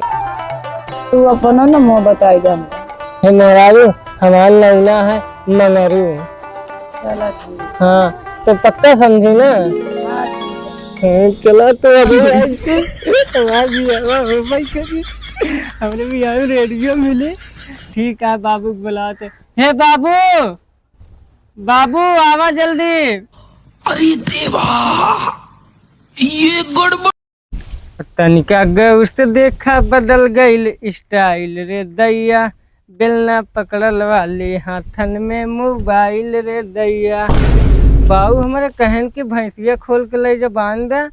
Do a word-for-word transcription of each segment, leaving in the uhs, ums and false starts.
तू अपनो नमो बताई दे हमका। हे मेहरारू, हमार नौना है मंगरू। चला ठीक। हाँ, तो पक्का समझी ना? हाँ, ठीक है। हाँ, चला तो अभी आज के हमार बियाह हो भाई करी। हमरे बियाह में रेडियो मिले। ठीक है, बाबू के बुलाते। हे बाबू, बाबू आवा जल्दी। अरे देवा, ये गड़बड़। तनिका गौर से देखा, बदल गइल style रे दैया, बेलना पकड़ल वाली हाथन में mobile रे दैया। बाऊ हमरे कहन कि भैंसिया खोल के ले जा बांध दे,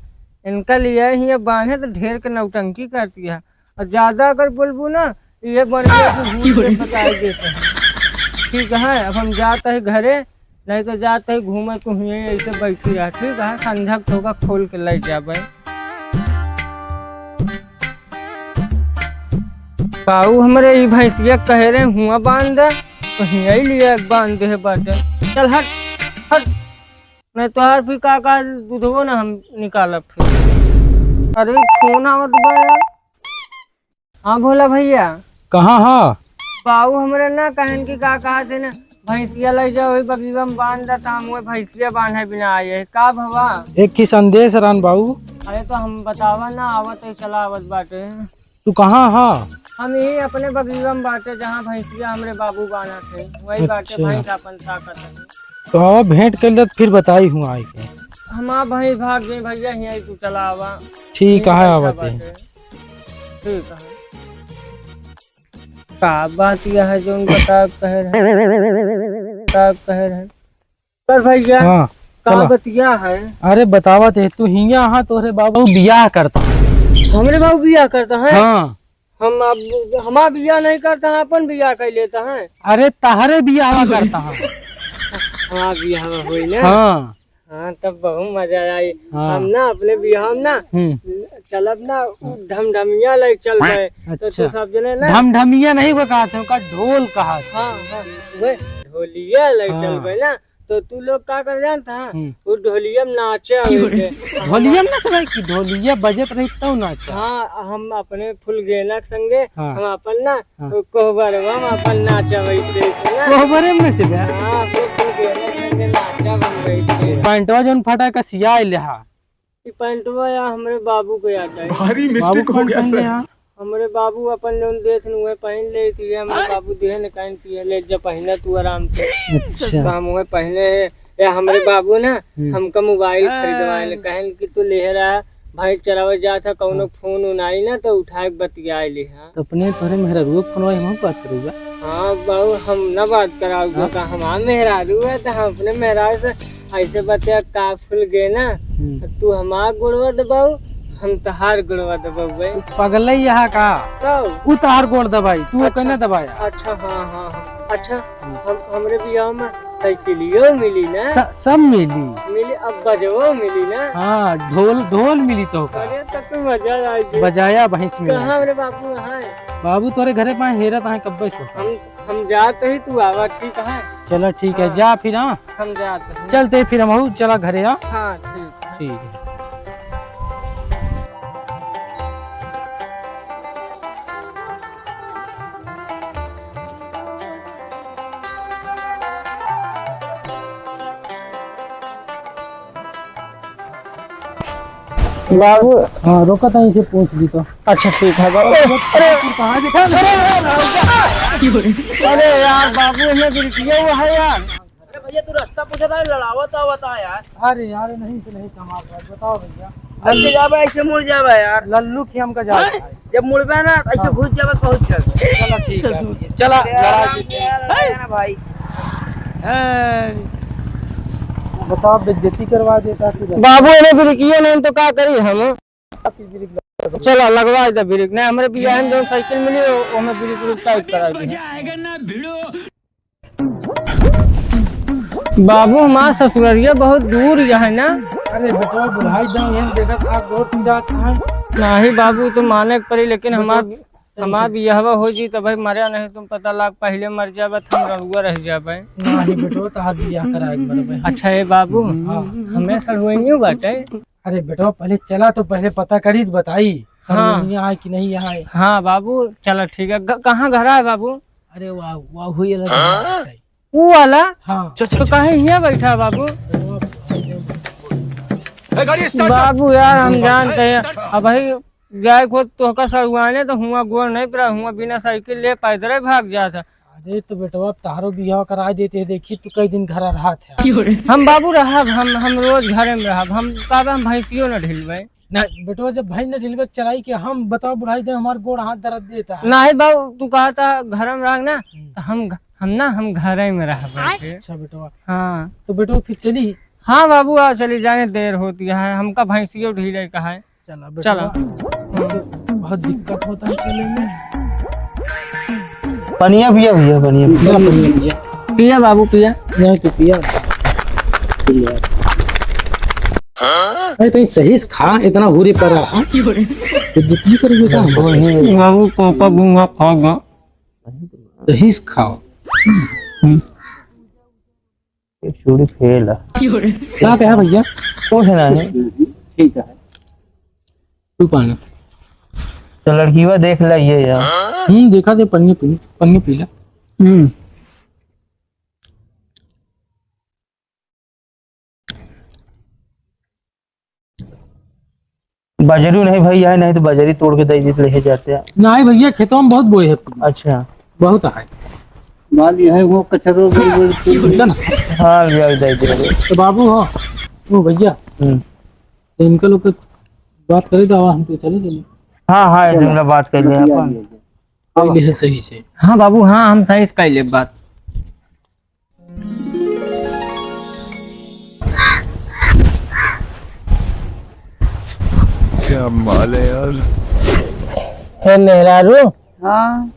इनका लिए हियाँ बांधे तो ढेर के नौटंकी करती है। और ज्यादा अगर बोलबू ना, ये बन गया कि भूत के बताए देते हैं। ठीक है, अब हम जाते हैं घरे, नहीं तो जाते हैं घूमे को हुए ऐसे बैठी रहा। ठीक है, संझा को होगा खोल के ले जाबे। बाऊ हमरे ई भैंसिया कहे रहे हुआ बांध दे, तो हियाँ ही लिए बांध दे बाटे। चल हट, हट, नहीं तो हर फिर का का दूधवो ना हम निकालब फिर। अरे फोन आवत बा यार। हाँ भोला भैया। कहाँ हा? बाऊ हमरे ना कहन कि का कहा थे ना, भैंसिया ले जाओ, वही बगीवा में बांध देता, हम वही भैंसिया बांधे बिना आए हैं। का भवा? एक ही संदेश रहन बाऊ। अरे तो हम बतावा ना, आवत है, चला आवत बाटे। तू कहाँ हा? हम यही अपने बगीवा में बाटे, जहाँ भैंसिया हमरे बाबू बांधा थे, वही बाटे। अच्छा। भैंस अपन ताकत है। तो आवा भेंट कर ले, फिर बताई हूँ आए के। हमार भैंस भाग गई भैया, यहीं तू चला आवा। ठीक है, आवत है। ठीक है। का बात यह है जौन बता कह रहे, बता कह रहे। पर भैया, हाँ, का चला। बतिया है? अरे बतावत है, तू हियाँ हा, तोहरे बाबू बियाह करता है। हमरे बाबू बियाह करता है? हाँ। हम अब, हमार बियाह नहीं करता है, अपन बियाह कर लेता है। अरे तहरे बियाह करता है। हमार बियाह होई ना? हाँ। हाँ, तब बहुत मजा आई। हाँ। हम ना अपने बियाह में ना हम्म। चलब ना, उ ढमढमिया लेके चल गए। तो अच्छा। तू सब जने ना ढमढमिया नहीं वो कहा थे, उनका ढोल कहा थे। हाँ, हाँ, वे ढोलिया लेके चल हाँ। गए ना, तो तू लोग का कर जानता है? हम्म। वो ढोलिया में नाचे आवे थे। ढोलिया में नाचे भाई की ढोलिया बजत रही तब नाचे। हाँ, हम अपने फुलगेना के संगे हाँ। हम अपन ना हाँ। तो कोहबरवा में अपन नाचा वैसे ना। कोहबरे में नाचे बे? हाँ, तो तू गेले संगे नाचा बन गई थी। पैंटवा जौन फटा का सिया ले हा। ई पैंटवा या हमरे बाबू के आता है। भारी बाबू mistake हो कौन गया पहन सर। ले हा? हमरे बाबू अपन जौन देत न उहे पहन ले थी, हमरे बाबू देह न काइन पिए ले, जब पहना तू आराम से। अच्छा। तो हम उहे पहने हैं। या हमरे बाबू ना हम्म। हमका मोबाइल खरीदवाए ले, कहन कि तू ले रहा, भाई चलावे जात है, कौनो हाँ। फोन उन आई ना तो उठा के बतिया ले, हाँ। तो अपने तोहरे मेहरारू के फोनवा हम बात करूँगा। हाँ बाबू, हम ना बात कराऊ हाँ? का हमार मेहरारू है तो हम अपने मेहरारू से ऐसे बतिया का फूल गए ना, हम्म। तू हमार गोड़वा दबाऊ, हम तहार गोड़वा दबाऊ भाई। पागल है यहाँ का? कब? उ तहार गोड़ दबाई, तू अच्छा। ओके ना दबाया। अच्छा, हाँ, हाँ, हाँ। अच्छा, हम्म। हम, हमरे बियाह में साइकिलियो मिली ना? स-, सब मिली। मिली, अब बजवो मिली ना? हाँ, ढोल, ढोल मिली तो का। अरे, तब तो मजा आ जाए। बजाया भैंस में। कहाँ हमरे बाबू हैं? बाबू तोरे घरे पाए हेरत हैं कब्बे से। हम, हम जात ही, तू आवा, ठीक है? चला, ठीक है, हाँ। जा फिर, हाँ। हम जात हैं। चलते फिर हम, चला घरे, हाँ। हाँ, ठीक है। ठीक है। बाबू। हाँ, रोका था, इसे पूछ दी तो। अच्छा, ठीक है बाबू। अरे, अरे, कहाँ दिखा? अरे, अरे, अरे यार, बाबू, हमें बिल्कुल वो है यार। अरे भैया, तू रास्ता पूछा था, लड़ावा तो आवता है यार। अरे यार, नहीं से नहीं कमा पाए, बताओ भैया। ऐसे जाबे, ऐसे मुड़ जाबे यार। लल्लू की हमका जाबे। जब मुड़बे ना, ऐसे हाँ। घुस जाबे, पहुँच जाबे। चलो ठीक है। ससुर। चला, अरे लड़ा यार, दीजिए। यार, लड़ा ना भाई। बताओ, बेइज्जती करवा देता फिर। बाबू, इन्हें ब्रेकिए नहीं तो का करी हम? चला, लगवा दे ब्रेक। नहीं, हमरे बियाह में जौन साइकिल मिली, वो, वो हमें ब्रेक उरेक टाइट करा दी। बाबू, हमार ससुररिया बहुत दूर है ना। अरे बेटवा, बुढ़ाई जाओ, यहीं देखत आ, गोड़ पीरात है। नहीं बाबू, तो माने के पड़ी, लेकिन हमार, बेटवा, हमार बियाहवा हो जी तो भाई मर्या नहीं, तुम पता लाग पहले मर जाबे तो हम रड़ुआ रह जाबे। नहीं बेटवा, तहार बियाह कराए के पड़बे। अच्छा, ए बाबू, हाँ। हमें सड़ुआइयो बाटे। अरे बेटवा, पहले चला तो पहले पता करी तो बताई। हाँ। सलोनिया है कि नहीं यहाँ है? हाँ बाबू, चला ठीक है। ग-, कहाँ घर है बाबू? अरे वाह, वाह, हुई अलग है। वो वाला? हाँ। तो कहीं हियाँ बैठा है बाबू? अरे वाह, बाबू यार, हम जानते हैं, अब भाई जाए को तोहका सड़ुआने तो हुआ गोड़ नहीं पड़ा, हुआ बिना साइकिल ले पैदल ही भाग जात है। अरे तो बेटवा, अब तहारो बियाह करा देते हैं, देखी तू कई दिन घर रहत है। हम बाबू रहब, हम, हम रोज घरे में रहब, हम कहबे हम भैंसियो न ढिलबे। ना बेटवा, जब भैंस न ढिलबे चराई के, हम बताओ बुढ़ाई दे, हमार गोड़ हाथ दर्द देता है। नहीं बाबू, तू कहता घर में रह ना, हम्म। तो हम घ-, हम ना, हम घरे में रहबे। अच्छा बेटवा। हाँ। तो बेटवा फिर चली? हाँ बाबू, आ चली जाए, देर होती है, हमका भैंसियो ढीले का है। चला बेटवा। चला। बहुत दिक्कत होता है चले में। पनिया पिया भैया, पनिया पिया। पिया, पनिया पिया। पिया बाबू, पिया। नहीं तो पिया। पिया। अरे, तनी सही से खा, इतना हुरी पड़ा है। तो जितनी करोगे का? बाबू, पापा गूंगा खा गया। सही से खाओ। ये चूड़ी फेल है। का कहा भैया? कुछ नहीं। ठीक है। तू पाना। तो लड़कीवा देख ले ये यार। हम्म, देखा दे, पन्नी पी, पन्नी पी ले। हम्म। बजरू नहीं भाई, आए नहीं तो बजरी तोड़ के दे देते, ले जाते हैं। नहीं भैया, खेतों में बहुत बोए है। अच्छा। बहुत है। माल ये है, वो कचरो, बोल, बोल, बोल। ठीक है ना? हाँ भैया, दे दे। तो बाबू हो, वो भैया, हम्म। तो इनका लोग के बात करे तो आवा, हम तो चले चले। हाँ, हाँ, चलो। इनका बात कर ले बतिया अपन। लिया जाए। पहले है सही से। हाँ बाबू, हाँ, हम सही से कर ले बात। क्या माल है यार। हे मेहरारू। हाँ।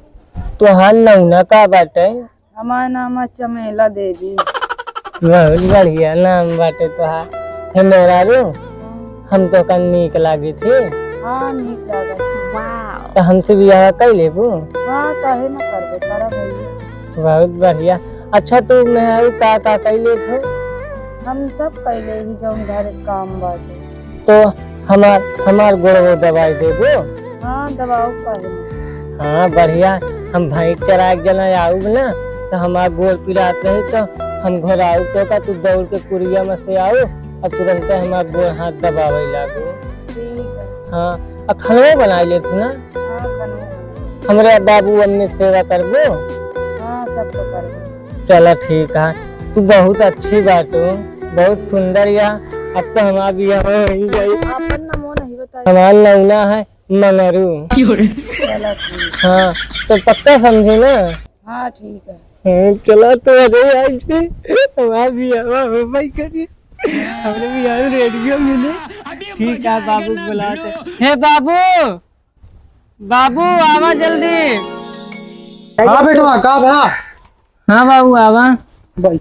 तोहार नौना का बाटे? हमार नाम है चमेला देवी। बहुत बढ़िया नाम बाटे तोहार। हे मेहरारू, हाँ। हम तोहका नीक लागी थी। हाँ, नीक लागत। तो हमसे बियाह कर लेबू? हाँ, काहे ना करबे, करब भैया। बहुत बढ़िया। अच्छा, तू मेहरारू का का कर लेत हो? हम सब कर ले ही, जौन घर के काम बाटे। तो हमार, हमार गोड़वो दबाई देबो? हाँ, दबाओ काहे ना। हाँ, बढ़िया। हम भैंस चराए के जना आउब ना, तो हमार गोड़ पिरात रही, तो हम घर आउब तो का, तू दौड़ के कुरिया में से आउ, और तुरंते हमार गोड़ हाथ दबावे लागो। ठीक है। हाँ, आ खानो बनाई लेत हो ना? हाँ, खानो बनाई। हमरे बाबू अम्मी के सेवा करबो? हाँ, सब तो करबो। चला ठीक है, तू बहुत अच्छी बाटू, बहुत सुंदर या। अब तो हमार बियाह हो ही जाई। आपन नामो नहीं बताई। हमार नौना है मंगरू। चला ठीक। हाँ, तो पक्का समझी ना? हाँ, ठीक है। हाँ, चला तो अरे आज भी हमार बियाह हो भाई करी। हमरे बियाह में रेडियो मिले। ठीक है, बाबू बुलाते। हे बाबू, बाबू, आवा जल्दी। हाँ बेटवा, का बा? हाँ बाबू, आवा। बैठ।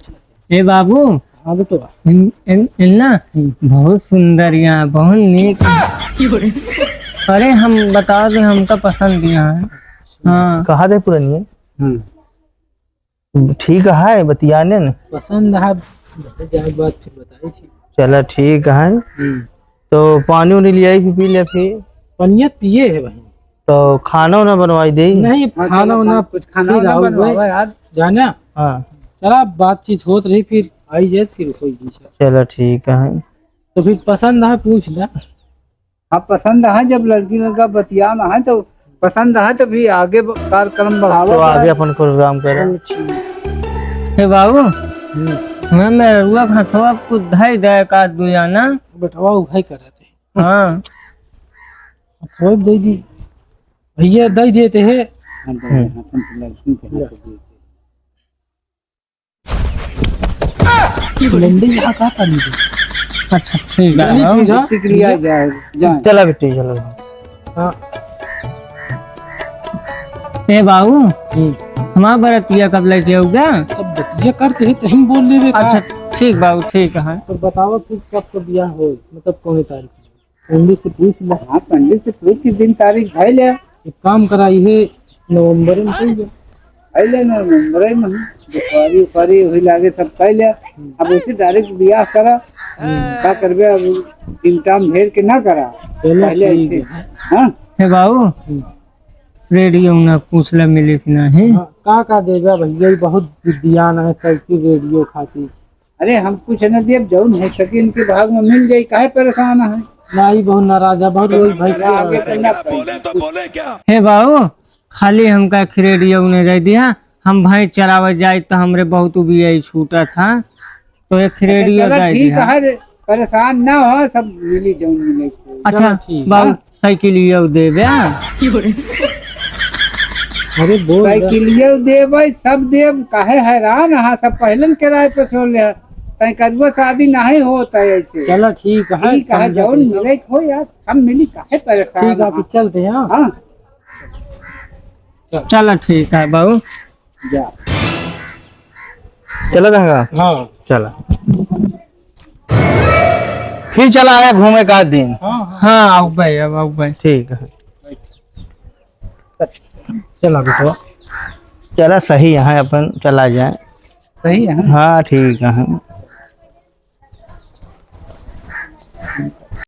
ए बाबू। हाँ बेटवा। इन, इन, इन ना, हम्म। बहुत सुंदर यहाँ, बहुत नीक। अरे हम बता दे, हमका पसंद यहाँ है। हाँ। कहा दे पुरनिया? हम्म। ठीक है, बतियाने न। पसंद है, जाए के बाद फिर बताई थी। चला ठीक है। हम्म। तो पानी उनी लियाई फिर पी ले फिर। पनिया पिए है भाई। तो खाना उना बनवाई दे। नहीं, हाँ, खाना चलो, उना कुछ खाना फिर उना आओ बनवावा भाई। यार। जाना? हाँ। चला, बातचीत होत रही, फिर आई जाए, फिर कोई नहीं। चला ठीक है। तो फिर पसंद है, पूछ ले। हाँ, पसंद है, जब लड़की लड़का बतियाना है तो पसंद है, तो भी आगे ब-, कार्यक्रम बढ़ावा तो आगे जाए। अपन प्रोग्राम करा। चलो, ठीक। हे बाबू, हम्म। मैं मेहरुआ के हथवा कुछ धई दे का दू जाना। बेटवा उहे करत है। हाँ। हथवा दे दी। भैया दे देते हैं। हाँ, दे दे, हम्म। अपन से लड़की के हाथ दे दे। लंडे यहाँ का पानी दे? अच्छा, ठीक है। चलिए, हाँ। ठीक है। बिट्टी के लिए आ जाए, जाए। चला बिट्टी, चला। हाँ। ए बाबू, हम्म। हमार बरतिया कब लेके आऊगा? सब बतिया करते हैं, तहीं बोल लेवे का। अच्छा, ठीक बाबू, ठीक है। तो बताओ, तू कब का बियाह हो, मतलब कौन तारीख? पंडित से पूछ ले। हाँ, पंडित से पूछ, किस दिन तारीख भइल है? एक काम करा, इहे नवंबर में कइले। भइल है नवंबर में, सुपारी उपारी वही लागे सब कइले। अब उसी तारीख बियाह करा, हम्म। का करबे, अब दिन टाइम ढेर के ना करा। चलो, पहले ठीक ऐसे, है। हाँ? हे बाबू, हम्म। रेडियो ना पूछ ले मिली कि नहीं? हाँ, का का देबा भैया, ई बहुत जिद्दियान है साइकिल रेडियो खातिर। अरे हम कुछ न देब, जौन है सके इनके भाग में मिल जाई, काहे परेशान है? ना, ई बहुत नाराज है, बहुत रोई भाई। आगे तो ना पाई। हे बाबू, खाली हमका एक रेडियो ने दे दिया, हम भैंस चरावे जाए तो हमरे बहुत उबियाई छूटा था, तो एक अच्छा, रेडियो चला दे ठीक दिया। है, परेशान ना हो, सब मिली जौन मिले। अच्छा चलो ठीक। बाबू, हाँ। साइकिलियो देबे। अरे बोल रे। साइकिलियो देबे, सब देब, काहे हैरान हा, सब पहलन किराए पे छोड़ ले। तै करुआ शादी नहीं होता है ऐसे। चलो ठीक है, ठीक है, समझा जौन कैसे। मिले हो यार, हम मिली, काहे परेशान ठीक है, हा? अभी चलते हैं, हाँ। हाँ। चलो ठीक है बाबू। जा। चला जाएगा? हाँ। चला। फिर चला आया घूमे का दिन। हाँ, हाँ। हाँ, आओ भाई, अब आओ भाई। ठीक है। चला बेटवा। चला, सही है, अपन चला जाए। सही है। हाँ, ठीक है।